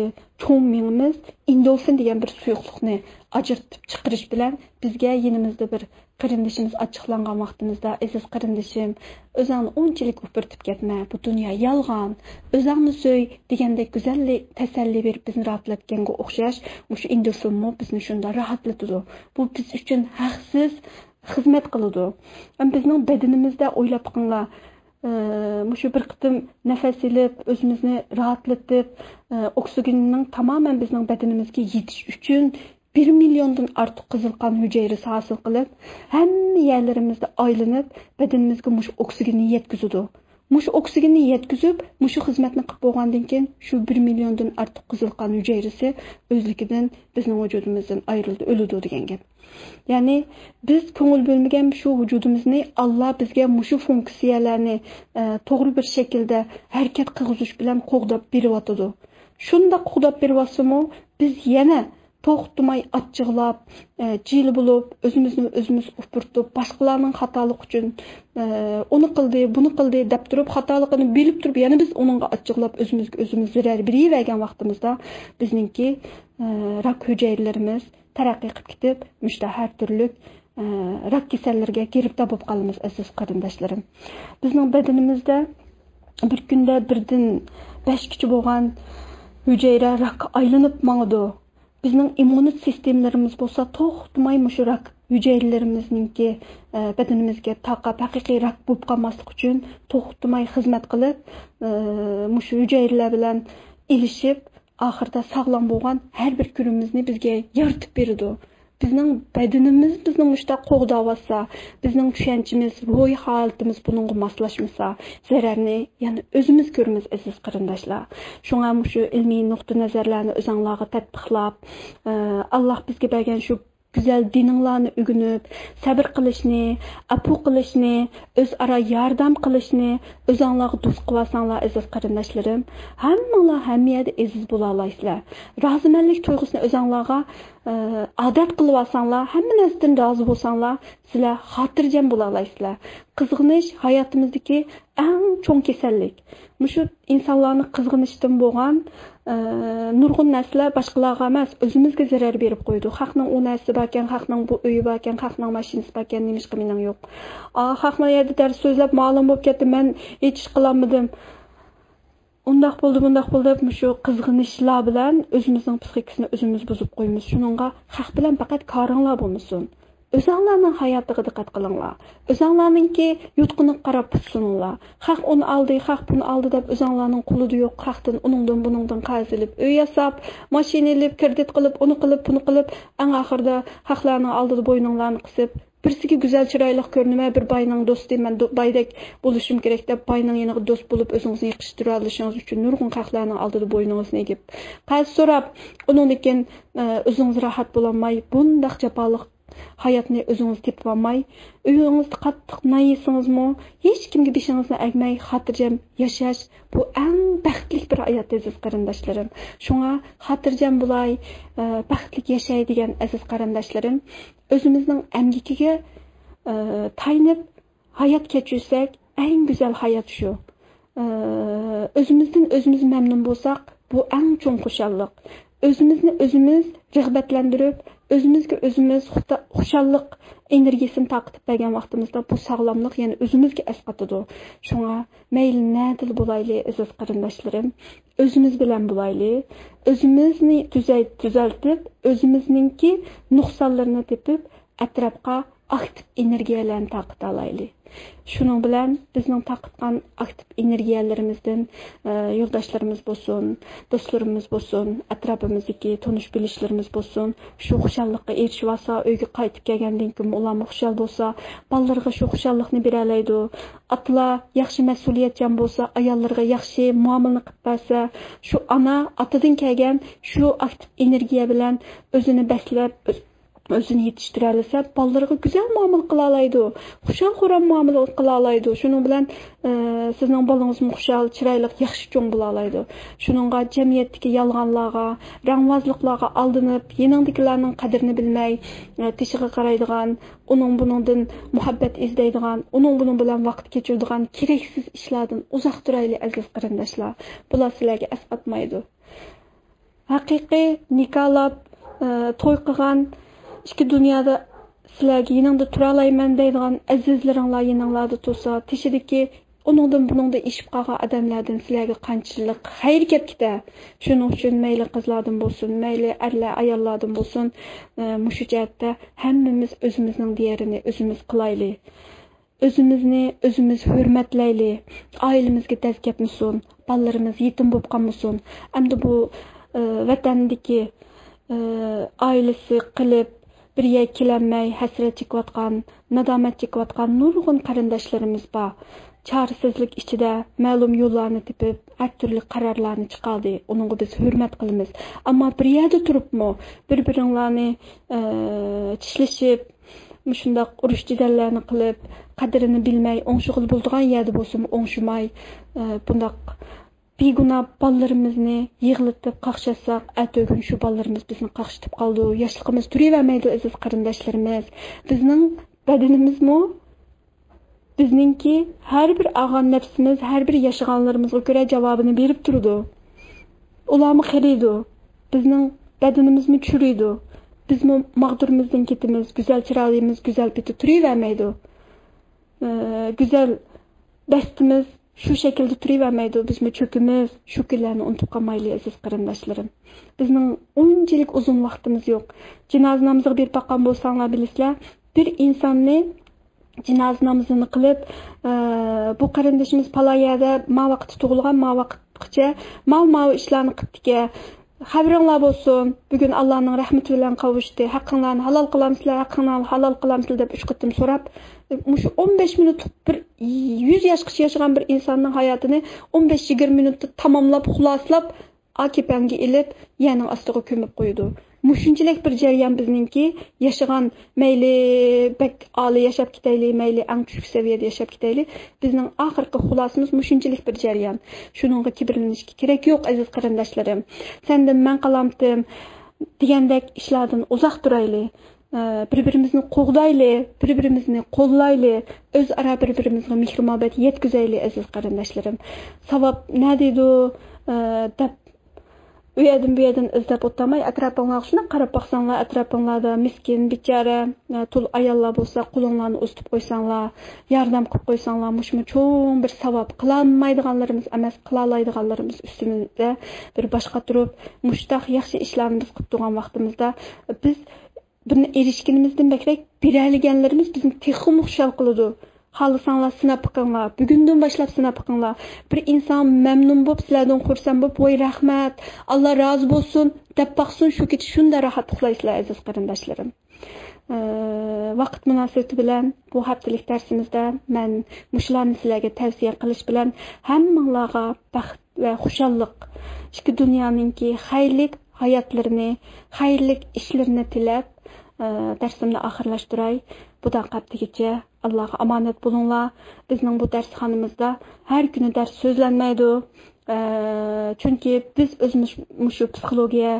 چوڭ مېڭىمىز ئېندورفىن دېگەن بىر سۇيۇقلۇقنى ئاجرىتىپ چىقىرىش بىلەن بىزگە يېنىمىزدا بىر قېرىندىشىمىز ئاچچىقلانغان ۋاقتىمىزدا، ئەزىز قېرىندىشىم، ئۆزۈڭنى ئۇنچىلىك ئۇپرىتىپ كەتمە، بۇ دۇنيا يالغان، ئۆزۈڭنى سۆي دېگەندەك گۈزەللىك، تەسەللى بېرىپ بىزنى راھەتلەتكەنگە ئوخشاش، مۇشۇ ئېندورفىنمۇ بىزنى شۇنداق راھەتلىتىدۇ. بۇ بىز ئۈچۈن ھەقسىز خىزمەت قىلىدۇ. ئەمما بىزنىڭ بەدىنىمىزدە ئويلاپ بېقىڭلار، ئى، مۇشۇ بىر قېتىم نەپەس ئېلىپ، ئۆزىمىزنى راھەتلىتىپ، ئى، ئوكسىگېننىڭ تامامەن بىزنىڭ بەدىنىمىزگە يېتىش ئۈچۈن بىر مىليوندىن ئارتۇق قىزىل قان ھۈجەيرىسى ھاسىل قىلىپ، ھەممە يەرلىرىمىزدە ئايلىنىپ، بەدىنىمىزگە مۇشۇ ئوكسىگېننى يەتكۈزىدۇ. مۇشۇ ئوكسىگېننى يەتكۈزۈپ، مۇشۇ خىزمەتنى قىلىپ بولغاندىن كېيىن، شۇ بىر مىليوندىن ئارتۇق قىزىل قان ھۈجەيرىسى ئۆزلۈكىدىن بىزنىڭ ۋۇجۇدىمىزدىن ئايرىلىدۇ، ئۆلىدۇ دېگەن گەپ. يەنى بىز كۆڭۈل بۆلمىگەن شۇ ۋۇجۇدىمىزنى ئاللا بىزگە مۇشۇ فۇنكسىيەلەرنى، ئە، توغرا بىر شەكىلدە ھەرىكەت قىلغۇزۇش بىلەن قوغداپ بېرىۋاتىدۇ. شۇنداق قوغداپ بېرىۋاتسىمۇ، بىز يەنە توختىماي ئاچچىقلاپ، ئە، جىلە بولۇپ، ئۆزىمىزنى ئۆزىمىز ئۇپرىتىپ، باشقىلارنىڭ خاتالىقى ئۈچۈن، ئە، ئۇنى قىلدى، بۇنى قىلدى دەپ تۇرۇپ، خاتالىقىنى بىلىپ تۇرۇپ، يەنە بىز ئۇنىڭغا ئاچچىقلاپ، ئۆزىمىزگە ئۆزىمىز زەرەر بېرىۋەرگەن ۋاقتىمىزدا، بىزنىڭكى، ئە، راك ھۈجەيرىلىرىمىز تەرەققىي قىلىپ كېتىپ، مۇشۇنداق ھەر تۈرلۈك، ئە، راك كېسەللىرىگە گىرىپتار بولۇپ قالىمىز، ئەزىز قېرىنداشلىرىم. بىزنىڭ بەدىنىمىزدە بىر كۈندە بىردىن بەشكىچە بولغان ھۈجەيرە راكقا ئايلىنىپ ماڭىدۇ. بىزنىڭ ئىممۇنىت سىستېمىلىرىمىز بولسا توختىماي مۇشۇ راك ھۈجەيرىلىرىمىزنىڭكى، ئە، بەدىنىمىزگە تارقاپ، ھەقىقىي راك بولۇپ قالماسلىق ئۈچۈن توختىماي خىزمەت قىلىپ، ئە، مۇشۇ ھۈجەيرىلەر بىلەن ئېلىشىپ، ئاخىرىدا ساغلام بولغان ھەر بىر كۈنىمىزنى بىزگە يارىتىپ بېرىدۇ. بىزنىڭ بەدىنىمىز بىزنى مۇشۇنداق قوغداۋاتسا، بىزنىڭ چۈشەنچىمىز، روھىي ھالىتىمىز بۇنىڭغا ماسلاشمىسا، زەرەرنى يەنە ئۆزىمىز كۆرىمىز، ئەزىز قېرىنداشلار. شۇڭا مۇشۇ ئىلمىي نۇقتىئى نەزەرلەرنى ئۆزەڭلارغا تەتبىقلاپ، ئە، ئاللا بىزگە بەرگەن شۇ گۈزەل دىنىڭلارنى ئۆگىنىپ، سەۋر قىلىشنى، ئەپۇ قىلىشنى، ئۆزئارا ياردەم قىلىشنى ئۆزەڭلارغا دۇس قىلىۋالساڭلار، ئەزىز قېرىنداشلىرىم، ھەممىڭلار ھەممە يەردە ئەزىز بولالايسىلەر. رازىمەنلىك تۇيغۇسىنى ئۆزەڭلارغا، ئە، ئادەت قىلىۋالساڭلار، ھەممە نەرسىدىن رازى بولساڭلار، سىلەر خاتىرجەم بولالايسىلەر. قىزغىنىش ھاياتىمىزدىكى ئەڭ چوڭ كېسەللىك. مۇشۇ ئىنسانلارنى قىزغىنىشتىن بولغان، ئە، نۇرغۇن نەرسىلەر باشقىلارغا ئەمەس، ئۆزىمىزگە زەرەر بېرىپ قويىدۇ. خەقنىڭ ئۇ نەرسىسى باركەن، خەقنىڭ بۇ ئۆيى باركەن، خەقنىڭ ماشىنىسى باركەن، نېمىشقا مېنىڭ يوق؟ ئا، خەقنىڭ يەردە دەرس سۆزلەپ مالىم بولۇپ كەتتى، مەن ھېچ ئىش قىلالمىدىم. ئۇنداق بولدى، بۇنداق بولدى دەپ مۇشۇ قىزغىنىشلار بىلەن ئۆزىمىزنىڭ پسىخىكىسىنى ئۆزىمىز بۇزۇپ قويىمىز. شۇنىڭغا خەق بىلەن پەقەت كارىڭلار بولمىسۇن. ئۆزەڭلارنىڭ ھاياتىغا دىققەت قىلىڭلار. ئۆزەڭلارنىڭكى يوتقىنىغا قاراپ پۇتسۇنۇڭلار. خەق ئۇنى ئالدى، خەق بۇنى ئالدى دەپ ئۆزەڭلارنىڭ قولىدا يوق خەقتىن ئۇنىڭدىن بۇنىڭدىن قەرز ئېلىپ، ئۆي ياساپ، ماشىنا ئېلىپ، كىرېدىت قىلىپ، ئۇنى قىلىپ، پۇنى قىلىپ، ئەڭ ئاخىرىدا خەقلەرنىڭ ئالدىدا بوينۇڭلارنى قىسىپ، بىرسىگە گۈزەل چىرايلىق كۆرۈنىمەن، بىر باينىڭ دوستى، مەن دو-، بايدەك بولۇشۇم كېرەك دەپ، باينىڭ يېنىغا دوست بولۇپ، ئۆزىڭىزنى يېقىشتۇرالىشىڭىز ئۈچۈن نۇرغۇن خەقلەرنىڭ ئالدىدا بوينىڭىزنى ئېگىپ، قەرز سوراپ، ئۇنىڭدىن كېيىن، ئە، ئۆزىڭىز راھەت بولالماي، بۇنداق جاپالىق ھاياتنى ئۆزىڭىز تېپىۋالماي، ئۆيىڭىزدە قاتتىق نان يېسىڭىزمۇ، ھېچكىمگە بېشىڭىزنى ئەگمەي، خاتىرجەم ياشاش، بۇ ئەڭ بەختلىك بىر ھايات، ئەزىز قېرىنداشلىرىم. شۇڭا خاتىرجەم بولاي، ئە، بەختلىك ياشاي دېگەن ئەزىز قېرىنداشلىرىم، ئۆزىمىزنىڭ ئەمگىكىگە، ئە، تايىنىپ ھايات كەچۈرسەك، ئەڭ گۈزەل ھايات شۇ. ئە، ئۆزىمىزدىن ئۆزىمىز مەمنۇن بولساق، بۇ ئەڭ چوڭ خۇشاللىق. ئۆزىمىزنى ئۆزىمىز رىغبەتلەندۈرۈپ، ئۆزىمىزگە ئۆزىمىز خۇتا-، خۇشاللىق ئېنېرگىيەسىنى تارقىتىپ بەرگەن ۋاقتىمىزدا، بۇ ساغلاملىق يەنە ئۆزىمىزگە ئەسقاتىدۇ. شۇڭا مەيلى نەدىلا بولايلى، ئەزىز قېرىنداشلىرىم، ئۆزىمىز بىلەن بولايلى، ئۆزىمىزنى تۈزەي-، تۈزەلتىپ، ئۆزىمىزنىڭكى نۇقسانلىرىنى تېپىپ، ئەتراپقا ئاكتىپ ئېنېرگىيەلەرنى تارقىتالايلى. شۇنىڭ بىلەن بىزنىڭ تارقىتقان ئاكتىپ ئېنېرگىيەلىرىمىزدىن، ئە، يولداشلىرىمىز بولسۇن، دوستلىرىمىز بولسۇن، ئەتراپىمىزدىكى تونۇش بىلىشلىرىمىز بولسۇن، شۇ خۇشاللىققا ئېرىشىۋالسا، ئۆيگە قايتىپ كەلگەندىن كېيىن ئۇلارمۇ خۇشال بولسا، بالىلىرىغا شۇ خۇشاللىقنى بېرەلەيدۇ. ئاتىلار ياخشى مەسئۇلىيەتچان بولسا، ئاياللىرىغا ياخشى مۇئامىلىنى قىلىپ بەرسە، شۇ ئانا ئاتىدىن كەلگەن شۇ ئاكتىپ ئېنېرگىيە بىلەن ئۆزىنى بەكلەپ، ئۆز-، ئۆزىنى يېتىشتۈرەلىسە، بالىلىرىغا گۈزەل مۇئامىلە قىلالايدۇ، خۇشال-خۇرام مۇئامىلە قىلالايدۇ. شۇنىڭ بىلەن، ئە، سىزنىڭ بالىڭىزمۇ خۇشال، چىرايلىق، ياخشى چوڭ بولالايدۇ. شۇنىڭغا جەمئىيەتتىكى يالغانلارغا، رەڭۋازلىقلارغا ئالدىنىپ، يېنىڭدىكىلەرنىڭ قەدرىنى بىلمەي، ئە، تېشىغا قارايدىغان، ئۇنىڭ بۇنىڭدىن مۇھەببەت ئىزدەيدىغان، ئۇنىڭ بۇنىڭ بىلەن ۋاقىت كەچۈرىدىغان كېرەكسىز ئىشلاردىن ئۇزاق تۇرايلى، ئەزىز قېرىنداشلار. بۇلار سىلەرگە ئەسقاتمايدۇ. ھەقىقىي نىكاھلاپ، ئى، توي قىلغان، ئىككى دۇنيادا سىلەرگە يېنىڭدا تۇرالايمەن دەيدىغان ئەزىزلىرىڭلار يېنىڭلاردا تۇرسا، تېشىدىكى ئۇنىڭدىن بۇنىڭدىن ئېشىپ قالغان ئادەملەردىن سىلەرگە قانچىلىك خەير كەپ كېتە. شۇنىڭ ئۈچۈن مەيلى قىزلاردىن بولسۇن، مەيلى ئەرلەر، ئاياللاردىن بولسۇن، ئى، مۇشۇ جەھەتتە ھەممىمىز ئۆزىمىزنىڭ دېيەرىنى ئۆزىمىز قىلايلى. ئۆزىمىزنى ئۆزىمىز ھۆرمەتلەيلى، ئائىلىمىزگە دەز كەتمىسۇن، بالىلىرىمىز يېتىم بولۇپ قالمىسۇن. ئەمدى بۇ، ئى، ۋەتەندىكى، ئى، ئائىلىسى قېلىپ، بىر يەرگە كېلەلمەي ھەسرەت چېكىۋاتقان، نادامەت چېكىۋاتقان نۇرغۇن قېرىنداشلىرىمىز بار. چارىسىزلىك ئىچىدە مەلۇم يوللارنى تېپىپ، ھەر تۈرلۈك قارارلارنى چىقاردى. ئۇنىڭغا بىز ھۆرمەت قىلىمىز. ئەمما بىر يەردە تۇرۇپمۇ بىر-بىرىڭلارنى، ئى، چىشلىشىپ، مۇشۇنداق ئۇرۇش-جېدەللەرنى قىلىپ، قەدرىنى بىلمەي، ئوڭشىغىلى بولىدىغان يەردە بولسىمۇ ئوڭشىماي، ئى، بۇنداق بىگۇناھ بالىلىرىمىزنى يىغلىتىپ قاقشاتساق، ئەتىگۈن شۇ بالىلىرىمىز بىزنى قاقشىتىپ قالىدۇ. ياشلىقىمىز تۇرۇۋەرمەيدۇ، ئەزىز قېرىنداشلىرىمىز. بىزنىڭ بەدىنىمىزمۇ، بىزنىڭكى ھەر بىر ئالغان نەپسىمىز، ھەر بىر ياشىغانلىرىمىزغا كۆرە جاۋابىنى بېرىپ تۇرىدۇ. ئۇلارمۇ قېرىيدۇ. بىزنىڭ بەدىنىمىزمۇ چۈرىيدۇ. بىزمۇ ماغدۇرىمىزدىن كېتىمىز، گۈزەل چىرايىمىز گۈزەل پېتى تۇرۇۋەرمەيدۇ. ئى، گۈزەل بەستىمىز شۇ شەكىلدە تۇرۇۋەرمەيدۇ، بىزمۇ چۆكىمىز. شۇ كۈنلەرنى ئۇنتۇپ قالمايلى، ئەزىز قېرىنداشلىرىم. بىزنىڭ ئۇنچىلىك ئۇزۇن ۋاقتىمىز يوق. جىنازا نامىزىغا بېرىپ باققان بولساڭلار بىلىسىلەر، بىر ئىنساننى جىنازا نامىزىنى قىلىپ، ئە، بۇ قېرىندىشىمىز پالا يەردە ما ۋاقىتتا تۇغۇلغان، ما ۋاقىتقىچە ماۋۇ، ماۋۇ ئىشلارنى قىپتىكەن. خەۋىرىڭلار بولسۇن، بۈگۈن ئاللانىڭ رەھمىتى بىلەن قاۋۇشتى. ھەققىڭلارنى ھالال قىلامسىلەر، ھەققىڭلارنى ھالال قىلامسىلەر دەپ ئۈچ قېتىم سوراپ، مۇشۇ ئون بەش مىنۇتلۇق بىر يۈز ياشقىچە ياشىغان بىر ئىنساننىڭ ھاياتىنى ئون بەش يىگىرمە مىنۇتتا تاماملاپ، خۇلاسىلاپ، ئا كېپەنگە ئېلىپ، يەرنىڭ ئاستىغا كۆمۈپ قويىدۇ. مۇشۇنچىلىك بىر جەريان بىزنىڭكى ياشىغان، مەيلى بەك ئالىي ياشاپ كېتەيلى، مەيلى ئەڭ چۈشكۈن سەۋىيەدە ياشاپ كېتەيلى، بىزنىڭ ئاخىرقى خۇلاسىمىز مۇشۇنچىلىك بىر جەريان. شۇنىڭغا كىبىرلىنىشكە كېرەك يوق، ئەزىز قېرىنداشلىرىم. سەندىن مەن قالامتىم دېگەندەك ئىشلاردىن ئۇزاق تۇرايلى. ئە، بىر-بىرىمىزنى قوغدايلى، بىر-بىرىمىزنى قوللايلى، ئۆزئارا بىر-بىرىمىزگە مېھىر-مۇھەببەت يەتكۈزەيلى، ئەزىز قېرىنداشلىرىم. ساۋاب نە دەيدۇ، ئە، دەپ ئۇ يەردىن بۇ يەردىن ئىزدەپ ئولتۇرماي، ئەتراپىڭلارغا شۇنداق قاراپ باقساڭلار، ئەتراپىڭلاردا مىسكىن، بىچارە، ئە، تۇل ئاياللار بولسا، قولۇڭلارنى ئۇزىتىپ قويساڭلار، ياردەم قىلىپ قويساڭلار، مۇشۇمۇ چوڭ بىر ساۋاب. قىلالمايدىغانلىرىمىز ئەمەس، قىلالايدىغانلىرىمىز ئۈستىمىزدە بىر باشقا تۇرۇپ، مۇشۇنداق ياخشى ئىشلارنى بىز قىلىپ تۇرغان ۋاقتىمىزدا، بىز بۇنى ئېرىشكىنىمىزدىن بەكرەك بېرەلىگەنلىرىمىز بىزنى تېخىمۇ خۇشال قىلىدۇ. خالىساڭلار سىناپ بېقىڭلار، بۈگۈندىن باشلاپ سىناپ بېقىڭلار. بىر ئىنسان مەمنۇن بولۇپ، سىلەردىن خۇرسەن بولۇپ، ۋاي رەھمەت، ئاللا رازى بولسۇن دەپ باقسۇن، شۇ كېچە شۇنداق راھەت ئۇخلايسىلەر، ئەزىز قېرىنداشلىرىم. ئى، ۋاقىت مۇناسىۋىتى بىلەن بۇ ھەپتىلىك دەرسىمىزدە مەن مۇشۇلارنى سىلەرگە تەۋسىيە قىلىش بىلەن ھەممىڭلارغا بەخت ۋە خۇشاللىق، ئىككى دۇنيانىڭكى خەيرلىك ھاياتلىرىنى، خەيرلىك ئىشلىرىنى تىلەپ، ئى، دەرسىمنى ئاخىرلاشتۇراي. بۇ دەقىقىگىچە ئاللاغا ئامانەت بولۇڭلار. بىزنىڭ بۇ دەرسخانىمىزدا ھەر كۈنى دەرس سۆزلەنمەيدۇ. ئە، چۈنكى بىز ئۆزىمىز مۇشۇ پسىخولوگىيە،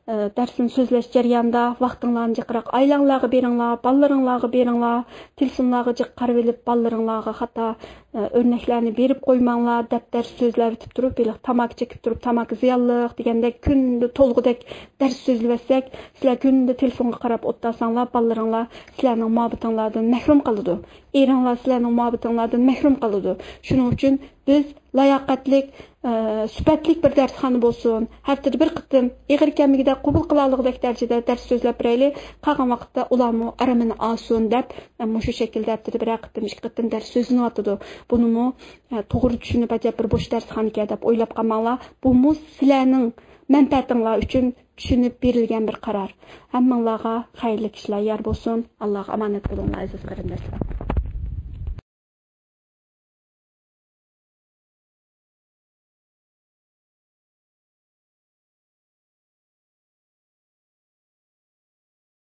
ئە، دەرسىنى سۆزلەش جەريانىدا ۋاقتىڭلارنى جىقراق ئائىلەڭلارغا بېرىڭلار، بالىلىرىڭلارغا بېرىڭلار، تېلېفونلارغا جىق قارىۋېلىپ، بالىلىرىڭلارغا خاتا، ئە، ئۆرنەكلەرنى بېرىپ قويماڭلار، دەپ دەرس سۆزلەۋېتىپ تۇرۇپ، ھېلىقى تاماكا چېكىپ تۇرۇپ، تاماكا زىيانلىق دېگەندەك كۈندە تولغۇدەك دەرس سۆزلىۋەتسەك، سىلەر كۈندە تېلېفونغا قاراپ ئولتۇرساڭلار، بالىلىرىڭلار سىلەرنىڭ مۇھەببىتىڭلاردىن مەھرۇم قالىدۇ. ئېرىڭلار سىلەرنىڭ مۇھەببىتىڭلاردىن مەھرۇم قالىدۇ. شۇنىڭ ئۈچۈن بىز لاياقەتلىك، ئە، سۈپەتلىك بىر دەرسخانا بولسۇن. ھەپتىدە بىر قېتىم ئېغىر كەلمىگۈدەك، قوبۇل قىلالىغۇدەك دەرىجىدە دەرس سۆزلەپ بېرەيلى. قالغان ۋاقىتتا ئۇلارمۇ ئارىمىنى ئالسۇن دەپ، مۇشۇ شەكىلدە ھەپتىدە بىرەر قېتىم، ئىككى قېتىم دەرس سۆزلىنىۋاتىدۇ. بۇنىمۇ، ئە، توغرا چۈشىنىپ، ئەجەب بىر بوش دەرسخانىكەن دەپ ئويلاپ قالماڭلار. بۇمۇ سىلەرنىڭ مەنپەئەتىڭلار ئۈچۈن چۈشىنىپ بېرىلگەن بىر قارار. ھەممىڭلارغا خەيرلىك ئىشلار يار بولسۇن. ئاللاغا ئامانەت بولۇڭلار، ئەزىز قېرىنداشلار.